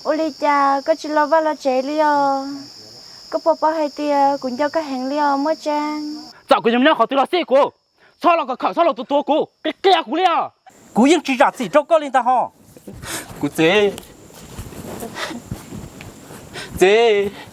Ua li cas koj tsis los vaj los tsev li os? Koj puas paub hais tias kuv nco koj heev li os Muaj Tseeb? Txawm kuv yuav nyob qhov twg los xij kuv, txhob los kom khawm txhob los tua tua kuv, qia qia kuv li os. Kuv yeej tsis zam txim rau koj li ntag ho. Kuv txiv, txiv.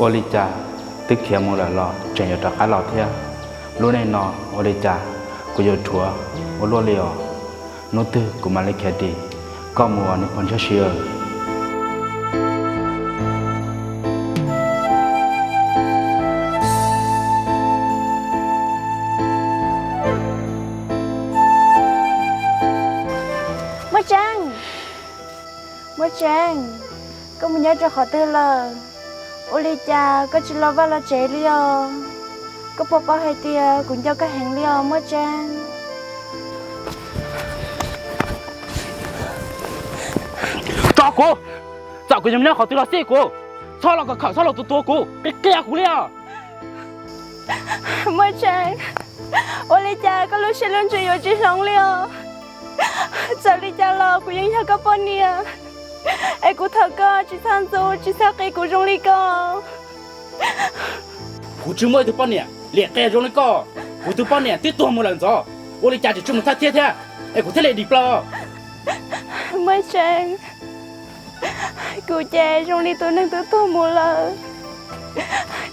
Ua li cas twb khiav mus lawm los tseem yuav rov qab los thiab? Lub neej no ua li cas kuv yuav dhuav ua luaj li os? Hnub twg kuv mam li khiav dim koj mus os niag pog ntshiab si aw. Muaj Tseeb, Muaj Tseeb, koj mus nyob rau qhov twg lawm? Ua li cas koj tsis los vaj los tsev li os? Koj puas paub hais tias kuv nco koj heev li os Muaj Tseeb? Tso kuv, txawm kuv yuav nyob qhov twg los xij kuv, txhob los kom khawm txhob los tua tua kuv, qia qia kuv li os. Muaj Tseeb, ua li cas koj lub siab lub ntsws yuav tsis hloov li os? Txawm li cas los kuv yeej yog koj poj niam, es kuv thov koj tsis txhob ntxub tsis txhob qia kuv zoo li ko. Kuv tsis muaj ib tug poj niam liam qia zoo li koj, kuv tus poj niam twb tuag mus lawm ntxov, ua li cas tseem tsis mus thawj thiab thiab, es kuv thiaj li dim plaws. Muaj Tseeb, kuv ces zoo li tus neeg twb tuag mus lawm,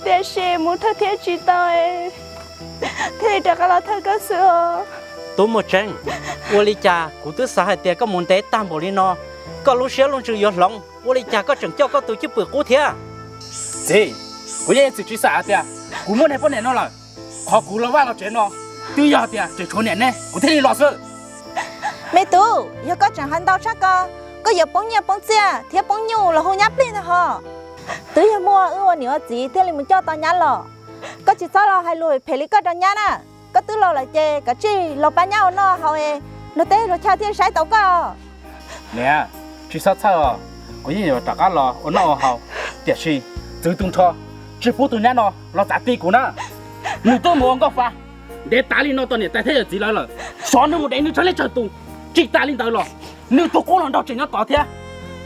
tiam sis mus thawj thiab tsis tau, thiaj li rov qab los thawj koj xwb os. Tub Muaj Tseeb, ua li cas kuv twb xav hais tias koj mus ntev tag npaum li no, koj lub siab lub ntsws yuav hloov, ua li cas koj tseem coj koj tus cwj pwm qub thiab? Txiv, kuv yeej txwm tsis xav hais tias kuv muaj niag poj niam no lawm. Qhov kuv los vaj los tsev no twb yog tias tseem tshuav niam nej kuv thiaj li los xwb. Me tub, yog koj tseem hais ntau tshaj ko, koj yuav poob nyiaj poob txiaj thiab poob nyuj los hu nyab plig ntag hos. Twb yog muaj wb ua niam ua txiv thiaj li mus coj tau nyab los. Koj tsis txhob los hais lus phem li koj rau nyab na. Koj twb los lawm ces kav tsij los pab nyab ua noj haus es luag teb luag chaw thiaj saib tau koj. Niam, tsis txhob txhawj os, kuv yeej yuav rov qab los ua noj ua haus, tiam sis txwv tu nrho, tsis pub tus nyab no los txav ti kuv na. Nws twb mus ua nkauj fa ntev tas li no tos niam tais thiab yawm txiv lawv lawm, xyov nws mus dev nws tsawg leej tsawg tus. Tsis tas li ntawd los nws tus qub los nraug tseem nyob tod thiab.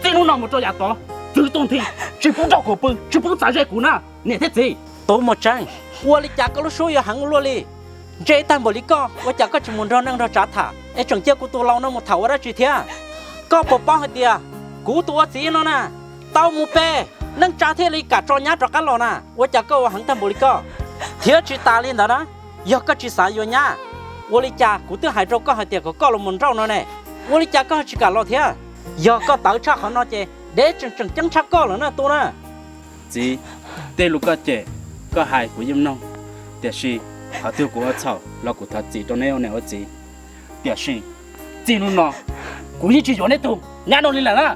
Txij hnub no mus rau yav tod, txwv tu nthi, tsis pub nrauj kuv pw, tsis pub txav ze kuv na, niam thiab txiv. Tub Muaj Tseeb, ua li cas koj lub suab yuav heev ua luaj li? Ntse tag npaum li koj ua cas koj tsis mus nrog neej nrog tsav tham es tseem cia kuv tus laus no mus tham ua dab tsi thiab? Koj puas paub hais tias kuv tus ua txiv no na, tau mus pe neej tsa thiaj li kam tso nyab rov qab los na, ua cas koj ua heev tag npaum li koj? Thiab tsis tas li ntawd na, yog koj tsis xav yuav nyab, ua li cas kuv twb hais rau koj hais tias kom koj los mus nrauj no ne, ua li cas koj tsis kam los thiab? Yog koj tawv tshaj qhov no ces dev tseem tseem ceeb tshaj koj lawm na tub na. Txiv, tej lus koj cem, koj hais kuv yeej mloog, tiam sis qhov twg kuv ua txhaum los kuv thov txim rau neb ua niam ua txiv. Tiam sis txij hnub no kuv yeej tsis yuav neb tus nyab no li lawm na.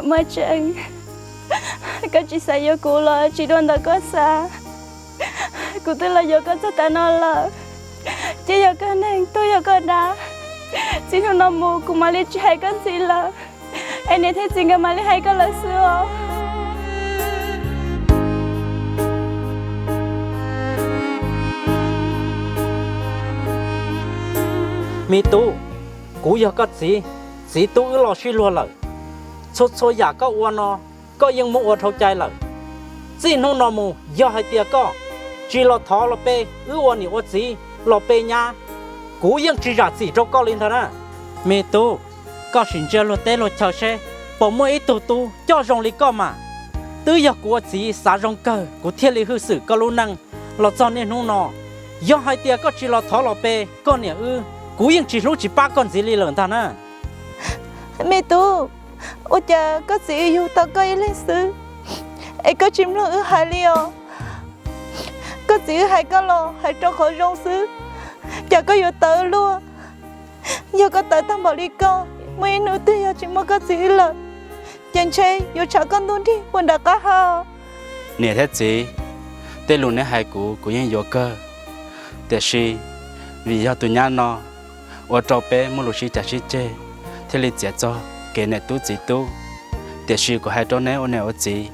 Muaj Tseeb, koj tsis xav yuav kuv los tsis dua ntawm koj xav. Kuv twb los yuav koj txog tav no lawm, ces yog koj neeg tuag yog koj dab. Txij hnub no mus kuv mam li tsis hais koj ntxiv lawm, es niam thiab txiv nkawd mam li hais koj lawm xwb os. Me tub, kuv yog koj txiv, Txiv tub wb los sib luag lawm, txhua txhua yam koj ua no koj yeej muab ua dhau cai lawm. Txij hnub no mus yog hais tias koj tsis los thov los pe wb ua niam ua txiv los pe nyab, kuv yeej tsis zam txim rau koj li ntag na. Me tub, koj sim ntsia luag teb luag chaw seb puas muaj ib tug tub coj zoo li koj mas. Twb yog kuv ua txiv xav zoo kawg kuv thiaj li hwj xwm koj lub neej los txog niaj hnub no. Yog hais tias koj tsis los thov los pe koj niam wb, kuv yeej tsis hlub tsis pab koj ntxiv li lawm ntag na. Me tub, ua cas koj txiv wb yug tau koj ib leeg xwb es koj tsis mloog wb hais li os? Koj txiv wb hais koj los hais rau qhov zoo xwb, cas koj yuav tawv luaj? Yog koj tawv tag npaum li koj, muaj ib hnub twg yog tsis muaj koj txiv wb lawm, ces ntshe yuav tshav koj ntuj nrig puag nram qab ha. Niam thiab txiv, tej lus neb hais kuv, kuv yeej yuav kawg. Tiam sis vim yog tus nyab no ua rau peb muaj lus sib cav sib ceg, thiaj li txiav txog kev niam tub txiv tub. Tiam sis kuv hais rau neb ua niam ua txiv,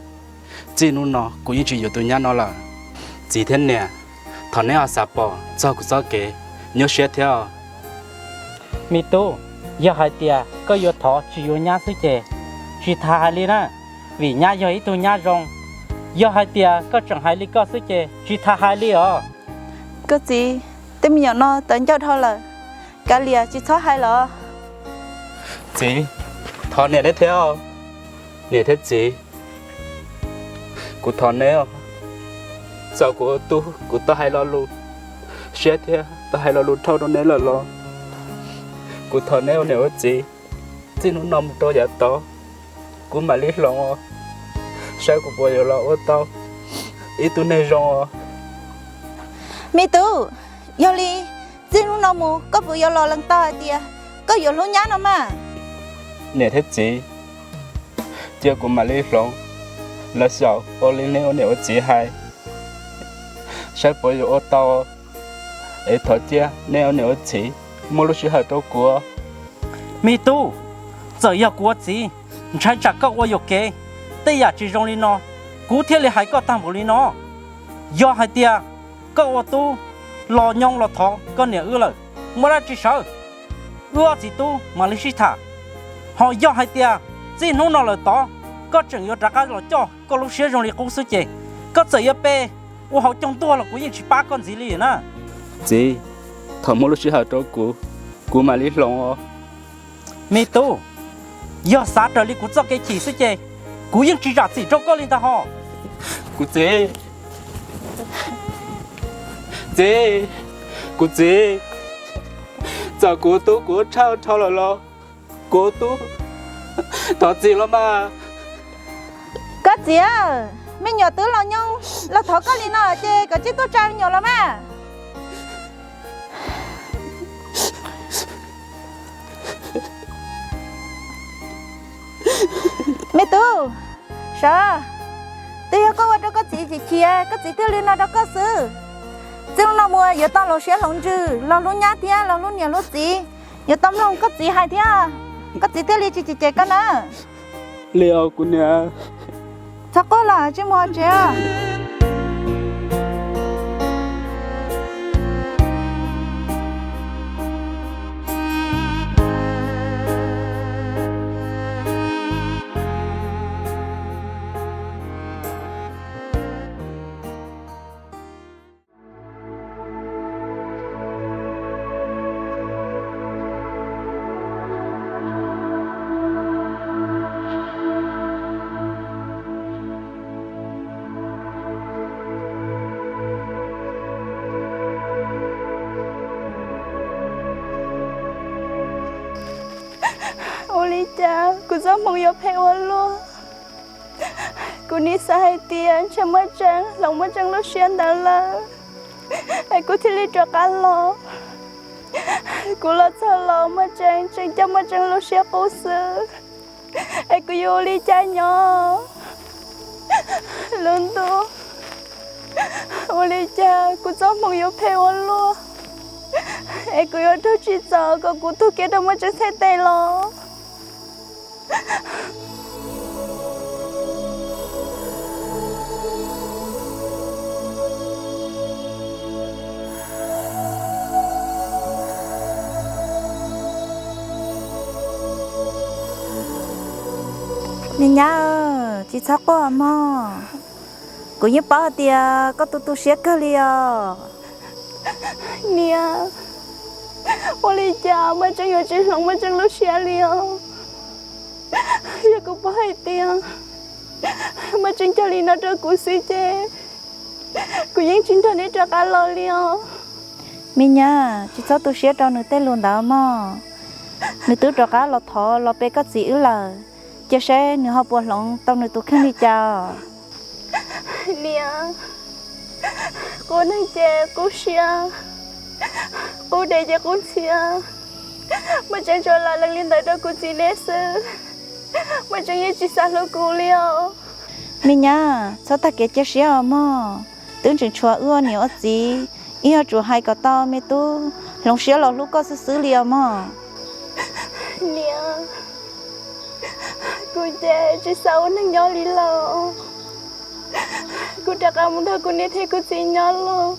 txij hnub no kuv yeej tsis yuav tus nyab no lawm. Txiv thiab niam, thov neb ho xav pom txog kuv txoj kev nyuaj siab thiab os. Me tub, yog hais tias koj yuav thov tsis yuav nyab xwb ces tsis tas hais li na, vim nyab yog ib tug nyab zoo. Yog hais tias koj tseem hais li koj xwb ces tsis tas hais li os. Koj txiv, tej me nyuam no tawv ncauj dhau lawm, kav liam tsis txhob hais los. Txiv, thov niam neb thiab, niam thiab txiv, kuv thov neb os. Txawm kuv ua tub kuv tau hais lo lus siab thiab tau hais lo lus dhau rau neb lawm los kuv thov neb ua niam ua txiv, txij hnub no mus rau yav tod kuv mam li hloov os, saib kuv puas yuav los ua tau ib tug neeg zoo os. Me tub, yog li txij hnub no mus koj puas yuav los lees tau hais tias koj yuav hlub nyab no mas? Niam thiab txiv, cia kuv mam li hloov los xyaum ua li neb ua niam ua txiv hais, saib puas yuav ua tau, es thov cia neb ua niam ua txiv muaj lub sij hawm rau kuv. Me tub, txawm yog kuv ua txiv ntshai tsam koj ua yuam kev tej yam tsis zoo li no, kuv thiaj li hais koj tag npaum li no. Yog hais tias koj ua tub los nyoo los thov koj niam wb lawm, muaj dab tsi sawv, wb ob txiv tub mam li sib tham. Ho yog hais tias txij hnub no lawm tod koj tseem yuav rov qab los coj koj lub siab zoo li qub xwb ces koj txawm yuav pe ua hauv caug ntuag los kuv yeej tsis pab koj ntxiv li na. Txiv, thov muaj lub sij hawm rau kuv, kuv mam li hloov os. Me tub, yog xav raws li kuv txoj kev chim xwb ces kuv yeej tsis zam txim rau koj li ntag ho. Kuv txiv, txiv, kuv txiv, txawm kuv tub kuv tshaj dhau lawm los kuv tub thov txim los mas. Koj txiv, me nyuam twb los nyob los thov koj li no ces koj cia li tuaj tsa me nyuam los mas. Me tub, sawv, twb yog koj ua rau koj txiv chim chim koj txiv thiaj li no rau koj xwb. Txij no mus yuav tau hloov siab hloov ntsws los hlub nyab thiab los hlub niam hlub txiv, yuav tau mloog koj txiv hais thiab, koj txiv thiaj li tsis cem koj na. Li os kuv niam. Txhob quaj lawm, tsij mus tsev. Ua li cas kuv txoj hmoo yuav phem ua luaj? Kuv nim xav hais tias ntshe Muaj Tseeb hloov Muaj Tseeb lub siab ntawd lawm, es kuv thiaj li rov qab los. Kuv los txog los Muaj Tseeb tseem coj Muaj Tseeb lub siab qub xwb, es kuv yuav ua li cas nyob? Lub ntuj, ua li cas kuv txoj hmoo yuav phem ua luaj, es kuv yuav raug tsim txom kom kuv tuag kiag rau Muaj Tseeb txhais tes los? Me nyab, tsis txhob quaj mog. Kuv yeej paub hais tias koj tu tu siab kawg li os. Niam, ua li cas Maj Tseeb yuav tsis hloov Maj Tseeb lub siab li os? Yog kuv paub hais tias Maj Tseeb cog li no rau kuv xwb ces kuv yeej tsis nrog neb rov qab los li os. Me nyab, tsis txhob tu siab rau nws tej lus ntawd mog. Nws twb rov qab los thov los pe koj txiv wb lawm, cia seb nws ho puas hloov tau nws tus kheej li cas. Niam, qub neeg ces qub siab, qub dej ces qub ntxhiab. Maj Tseeb tsuas lam lees li ntawd rau kuv txiv neb xwb, Maj Tseeb yeej tsis xav hlub kuv li os. Me nyab, txhob tag kev cia siab os mog. Twb tseem tshuav wb ua niam ua txiv, wb yuav tsum hais kom tau me tub hloov siab los hlub koj xwb xwb li os mog. Niam, kuv ces tsis xav ua neeg nyob li lawm. Kuv rov qab mus nrog kuv niam thiab kuv txiv nyob los,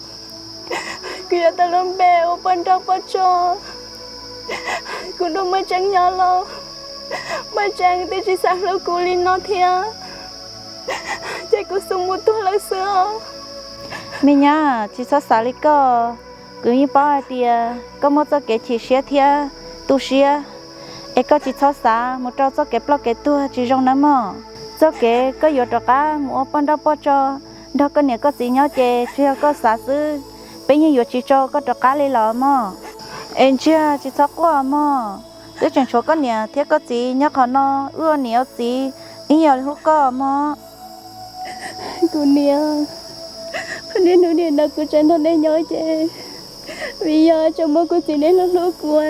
kuv yuav tau lub npe ua poj nrauj poj tso. Kuv nrog Maj Tseeb nyob los, Maj Tseeb twb tsis xav hlub kuv li no thiab, ces kuv xub mus tuag lawm xwb os. Me nyab, tsis txhob xav li koj. Kuv yeej paub hais tias koj muaj txoj kev chim siab thiab tu siab, es koj tsis txhob xav mus rau txoj kev ploj kev tuag tsis zoo nawb mog. Txoj kev koj yuav rov qab mus ua poj nrauj poj tso nrog koj niam koj txiv nyob ces tsuas yog koj xav xwb, peb yeej yuav tsis tso koj rov qab li los mog. Es ntsiag tsis txhob quaj mog, twb tseem tshuav koj niam thiab koj txiv nyob qhov no, wb ua niam ua txiv, wb yeej yuav hlub koj mog. Kuv niam, qhov niaj hnub nim no kuv tseem nrog nej nyob ces vim yog tseem muaj kuv txiv neb hlub hlub kuv,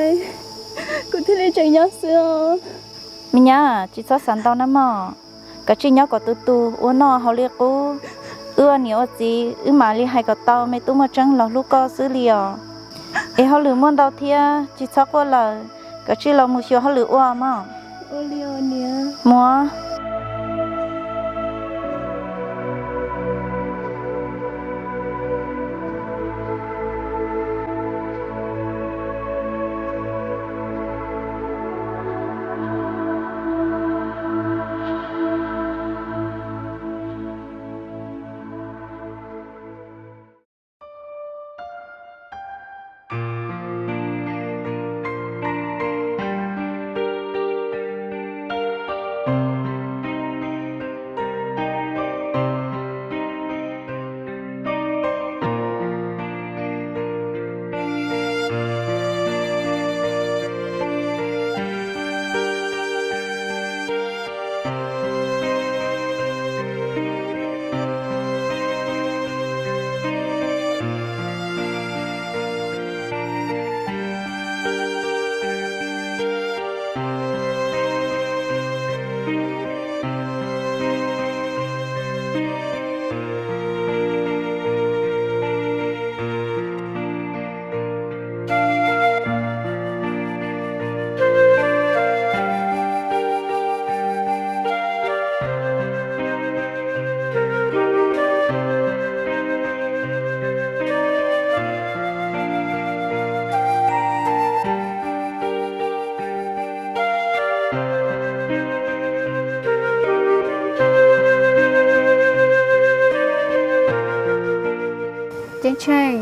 kuv thiaj li tseem nyob xwb os. Me nyab, tsis txhob xav ntau nawb mog, koj tsij nyob kom tu tu ua noj haus li qub, wb ua niam ua txiv wb mam li hais kom tau me tub Maj Tseeb los hlub koj xwb li os. Es hauj lwm muaj ntau thiab, tsis txhob quaj lawm, koj tsij los mus xyuas hauj lwm ua mog. Mus. Ceeb Tsheej,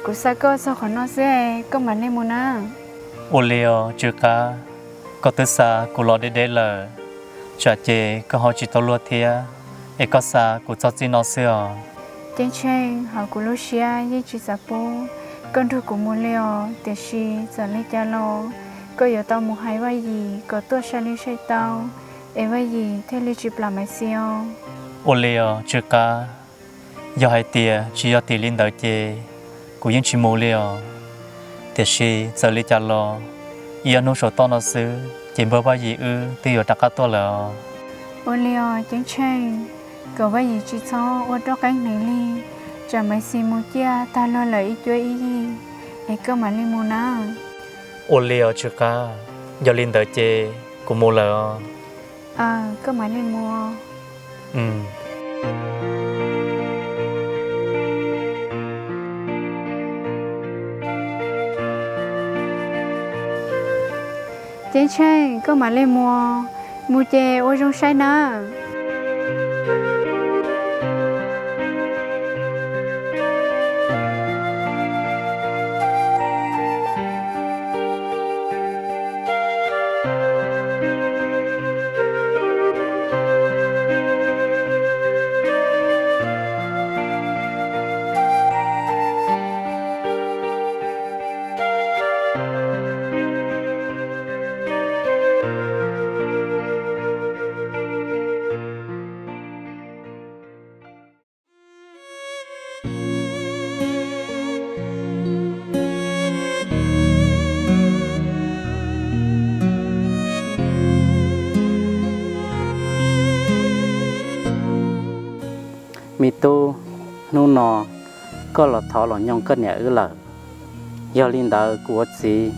kuv xa koj txog qhov no xwb, koj mam li mus na. Ua li os Tsw Qab, koj twb xa kuv los deb deb lawm, tsam ces koj ho tsis tau luag thiab, es koj xa kuv txog txij no xwb os. Ceeb Tsheej, hauv kuv lub siab yeej tsis xav pub koj nrug kuv mus li os, tiam sis txawm li cas los koj yuav tau mus hais Vaj Yim kom tuaj sai li sai tau, es Vaj Yim thiaj li tsis plam Maiv Xis os. Ua li os Tsw Qab, yog hais tias tsis yog tim li ntawd ces kuv yeej tsis mus li os. Tiam sis txawm li cas los ib ob hnub saum toj no xwb ces npawg Vaj Yim wb twb yuav rov qab tuaj lawm os. Ua li os Ceeb Tsheej, kom Vaj Yim tsis txhob ua rooj qeeb hneev li, tsam Maiv Xis mus ciaj tag luag lawm ib cuab ib yig, es koj mam li mus na. Ua li os Tsw Qab, yog li ntawd ces kuv mus lawm os. Aw, koj mam li mus. Ceeb Tsheej, koj mam li mus, Mus ces ua zoo saib nawb. Me tub, hnub no koj los thov los nyoog koj niam wb lawm. Yog li ntawd kuv ua txiv,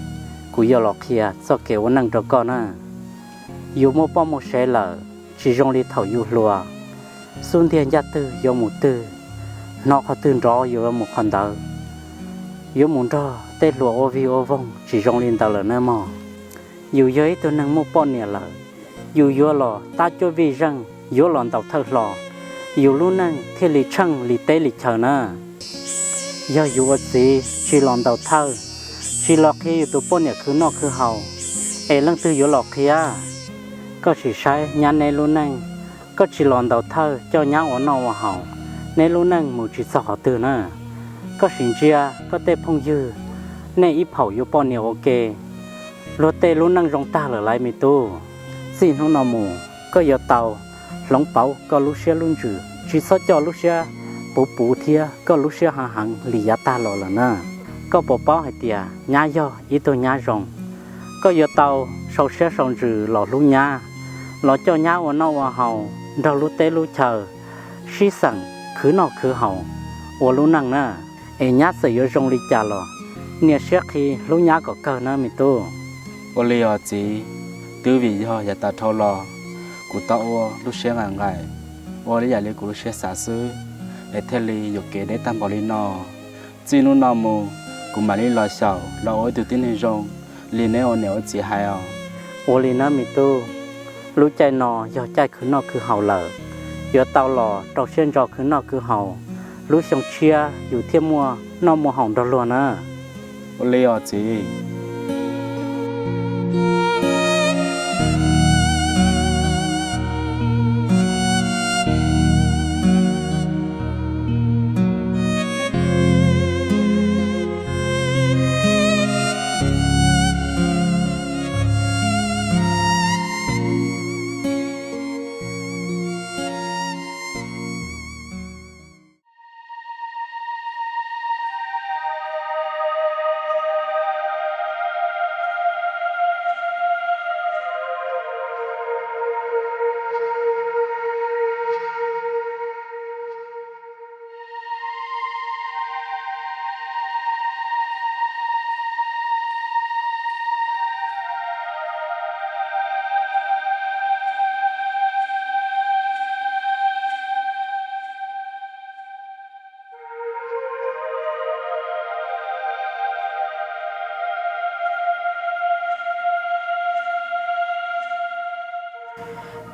kuv yuav los qhia txoj kev ua neej rau koj na. Yus muaj poj muaj sev lawm, tsis zoo li thaum yus hluas. Xub ntiag ncaj twg yuav mus twg, hnov qhov twg nrov yuav mus qhov ntawd. Yuav mus nrog tej hluas ua vig ua voog tsis zoo li ntawd lawm na mog. Yus yog ib tug neeg muaj poj niam lawm, yus yuav los tab cuab vij zeej, yuav los ntaus thawj hlo, yus lub neej thiaj li tsheej li teb li chaw na. Yog yus ua txiv tsis los ntaus thawj, tsis los qhia yus tus poj niam khwv noj khwv haus, es leej twg yuav los qhia? Koj sim saib nyab neb lub neej, koj tsis los ntaus thawj coj nyab ua noj ua haus, neb lub neej mus tsis txog qhov twg na. Koj sim ntsia koj tej phooj ywg, nej ib phaum yuav poj niam ua ke, luag tej lub neej zoo tag lawm lauj me tub. Txij hnub no mus koj yuav tau hloov pauv koj lub siab lub ntsws, tsis txhob coj lub siab puv puv thiab koj lub siab heev heev li yav tag los lawm na. Koj puas paub hais tias nyab yog ib tug nyab zoo? Koj yuav tau sau siab sau ntsws los hlub nyab, los coj nyab ua noj ua haus nrog lub teb lub chaw, sib xeem khwv noj khwv haus ua lub neej na. Es nyab txawm yuav zoo li cas los niam siab qhi hlub nyab kom kawg na me tub. Ua li os txiv, twb vim yog yav tas dhau los kuv tau ua lub siab nqaim nqaim, ua li yam li kuv lub siab xav xwb, es thiaj li yuam kev neb tag npaum li no. Txij hnub no mus kuv mam li los xyaum los ua ib tug tib neeg zoo li neb ua niam ua txiv hais os. Ua li na me tub, lub caij no yog caij khwv noj khwv haus lawm, yuav tau los rau siab ntso khwv noj khwv haus, lub xyoo tshiab yus thiaj muaj noj muaj haus nrog luag na. Ua li os txiv.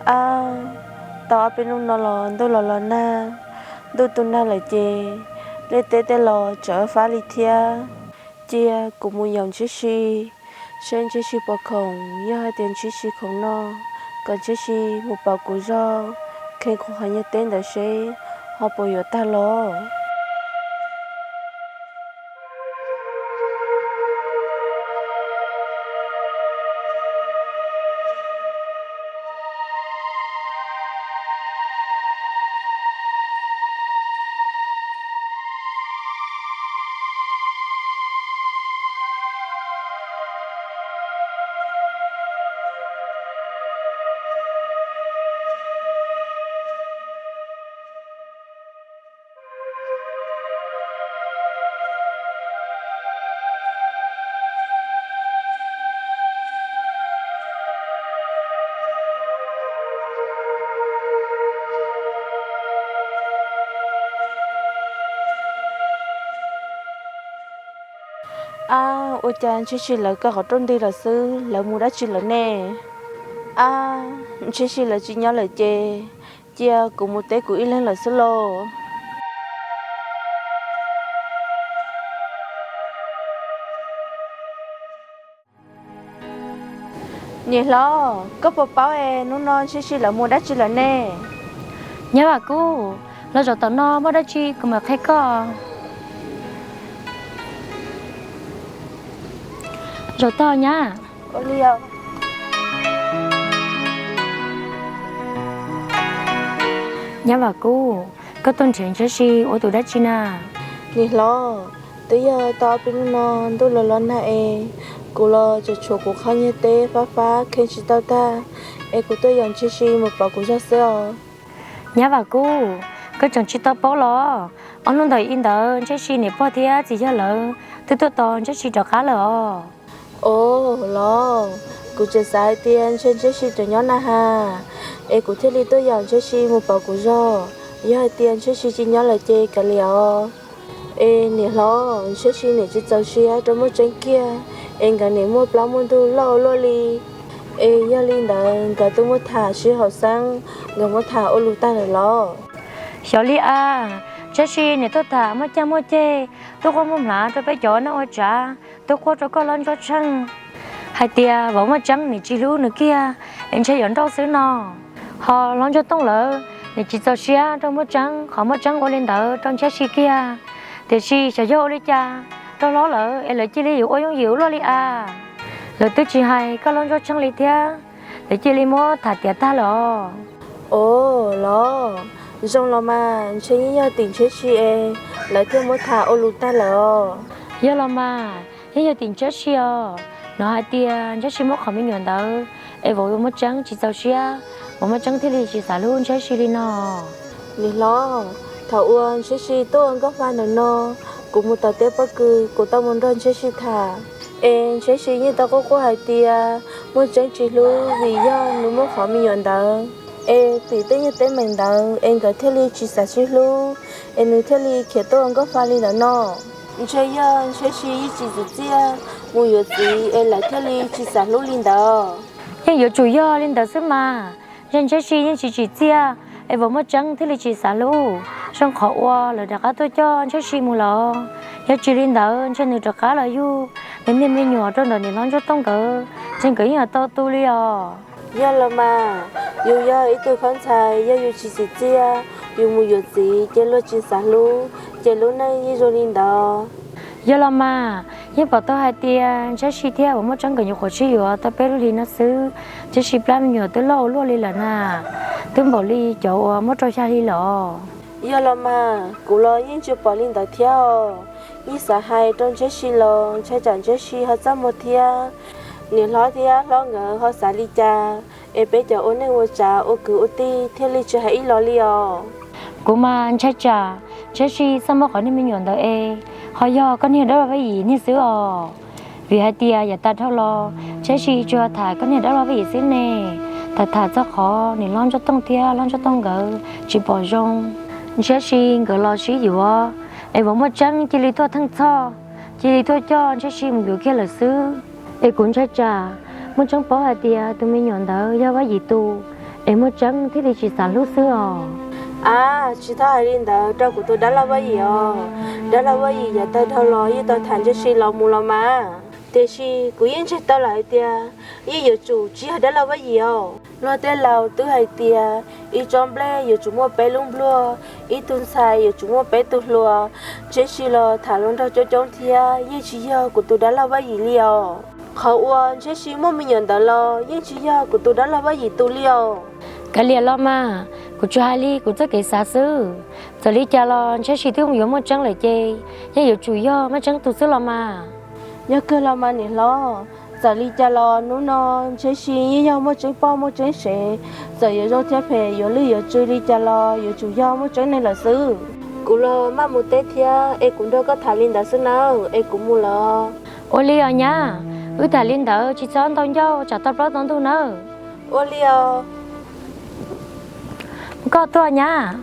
Ab, tau ob peb hnub no los ntuj los los nag, ntuj tu nag lawm ces liaj teb tej los tseem fab li thiab. Cia kuv mus yaum Ntshiab Si, saib Ntshiab Si puas khoom, yog hais tias Ntshiab Si khoom no, kom Ntshiab Si mus pauv kuv zog, kheev kuv qhov nyuag teb ntawd seb ho puas yuav tag los. Ab, ua cas Ntshiab Si lawv kaw qhov rooj nti lawm xwb, lawv mus dab tsi lawm ne? Ab, Ntsheb Si lawv tsis nyob lawm ces cia kuv mus teb kuv ib leeg lawm xwb lauj. Niam hlob, koj puas paub es hnub no Ntsheb Si lawv mus dab tsi lawm ne? Nyab Vam Kub, los zaum tom no muaj dab tsi kuv mam qhia koj. Zaum tog nyab. Nyab Vam Kub, koj tuaj nrhiav Ntsheb Si ua tus dab tsi na? Niam hlob, twb yog tau ob peb hnub no ntuj los los nag es kuv los tseem tshuav kuv qhov nyiag teb fab fab kheej tsis tau tag, es kuv tuaj yaum Ntsheb Si mus pauv kuv zog xwb os. Nyab Vam Kub, koj tseem tsis tau paub los? Ob hnub ntawm i ntawd Ntsheb Si niam pog thiab txiv yawg lawv twb tuaj tos Ntsheb Si rov qab lawm os. Os los, kuv tseem xav hais tias ntshe Ntsheb Si tseem nyob na has, es kuv thiaj li tuaj yaum Ntsheb Si mus pauv kuv zog. Yog hais tias Ntsheb Si tsis nyob lawm ces kav liam os. Es niam hlob, Ntsheb Si niam tsis txaus siab rau Muaj Tseeb kiag, es nkawd niam muaj plaub muaj ntug loj ua luaj li. Es yog li ntawd nkawd twb muab tham sib haum xeeb, nkawd muab tham ua lus tag lawm los? Xyov li as, Ntsheb Si niam tuaj tham muaj caij muaj ceg, tuaj quaj muag mlav rau peb cov neej ua tsav, tuaj quaj rau koj hlob Ntsuab Tsheej hais tias vauv Muaj Tseeb niam tsis hlub nws kiag, es ntshe yuav nrauj xwb no. Ho hlob Ntsuab Tooj lawv niam tsis txaus siab rau Muaj Tseeb qhov Muaj Tseeb ua li ntawd rau Ntsheb Si kiag. Tiam sis xyov yog ua li cas rau hlob lawv es lawv cia li yuav ua yooj yim ua luaj li as. Lawv twb tsis hais koj hlob Ntsuab Tsheej li thiab, lawv cia li muab tham tiav tag lawm os. Os los, zoo los mas, ntshe yeej yog tim Ntsheb Si es lawv thiaj muab tham ua lus tag lawm os. Yog los mas, yeej yog tim Ntsheb Si os. Hnov hais tias Ntsheb Si muab qhov me nyuam ntawd es vauv Muaj Tseeb tsis txaus siab, vauv Muaj Tseeb thiaj li tsis xav hlub Ntsheb Si li no. Niam hlob, thaum uas Ntsheb Si tuaj ua nkauj fa ntawm no, kuv mus tom teb pob kws kuv tau mus nrog Ntsheb Si tham, es Ntsheb Si yeej tau quaj quaj hais tias Muaj Tseeb tsis hlub vim yog nws muab qhov me nyuam ntawd, es tim tej nyiaj teeb meem ntawd es nkawd thiaj li tsis xav sib hlub, es nws thiaj li khiav tuaj ua nkauj fa li ntawd no. Ntshe yog Ntsheb Si yeej tsis tsim txiaj mus yuav txiv es lawv thiaj li tsis xav hlub li ntawd. Yeej yuav tsum yog li ntawd xwb mas. Ntshe Ntsheb Si yeej tsis tsim txiaj es vauv Muaj Tseeb thiaj li tsis xav hlub, zoo qhov uas lawv rov qab tuaj coj Ntsheb Si mus lawm. Yog tsis li ntawd ntshe nws rov qab los yug nws niag me nyuam rau ntawm niam hlob Ntsuab Tooj nkawd, ntshe nkawd yeej yuav tau tu li os. Yog los mas, yus yog ib tug hlob ntxhais, yog yus tsis tsim txiaj, yus mus yuav txiv ces luag tsis xav hlub, ces lub neej yeej zoo li ntawd. Yog los mas, yeej pom tau hais tias Ntsheb Si thiab vauv Muaj Tseeb nkawd nyuam qhuav sib yuav tau peb lub hlis no xwb, Ntsheb Si plab me nyuam twb loj ua luaj li lawm na, twb npaum li cov uas muab rau xya hli lawm os. Yog los mas, kuv los yeej tsis pom li ntawd thiab os. Yeej xav hais rau Ntsheb Si los ntshai tsam Ntsheb Si ho txaj muag thiab, niam hlob thiab hlob nkawd ho xav li cas, es peb cov ua neej ua tsav ua kwv ua tij thiaj li tsis hais ib los li os. Kuv mas ntshai tsam Ntsheb Si txaj muag qhov niag me nyuam ntawd es ho yog koj niag dab laug Vaj Yim niag xwb os. Vim hais tias yav tas dhau los Ntsheb Si tsuas tham koj niag dab laug Vaj Yim xwb ne, tham tham txog qhov niam hlob Ntsuab Tooj thiab hlob Ntsuab Tooj nkawd tsis pom zoo, Ntsheb Si nkawd los sib yuav, es vauv Muaj Tseeb cia li tuaj theej txhoj, cia li tuaj coj Ntsheb Si mus yuav kiag lawm xwb. Es kuv ntshai tsam Muaj Tseeb paub hais tias tus me nyuam ntawd yog Vaj Yim tus, es Muaj Tseeb thiaj li tsis xav hlub xwb os. Ab, tsis txhob hais li ntawd rau kuv tus dab laug Vaj Yim os. Dab laug Vaj Yim yav tag dhau los yeej tau tham Ntsheb Si los mus los mas. Tiam sis kuv yeej ntseeg tau lawm hais tias yeej yuav tsum tsis yog dab laug Vaj Yim os. Luag tej laus twb hais tias ib tsob nplej yuav tsum muaj peb lub npluag, ib tug ntxhais yuav tsum muaj peb tug hluas. Ntsheb Si los tham hluas nraug coob coob thiab yeej tsis yog kuv tus dab laug Vaj Yim li os. Qhov uas Ntsheb Si muaj me nyuam ntawd los yeej tsis yog kuv tus dab laug Vaj Yim tus li os. Kav liam los mas, kuv tsuas hais li kuv txoj kev xav xwb. Txawm li cas los Ntsheb Si twb yuav Muaj Tseeb lawm ces yeej yuav tsum yog Muaj Tseeb tus xwb los mas. Yog kawg los mas niam hlob, txawm li cas los hnub no Ntsheb Si yeej yog Muaj Tseeb poj Muaj Tseeb sev, txawm yuav zoo thiab phem yuav lwj yuav tsw li cas los yuav tsum yog Muaj Tseeb neeg lawm xwb. Kuv los maj mus teb thiab es kuv nrog koj tham li ntawd xwb nawb, es kuv mus lawm. Ua li os nyab, wb tham li ntawd tsis txhob ntau ncauj tsam tau plaub tau ntug nawb. Ua li os. Koj tuaj nyab.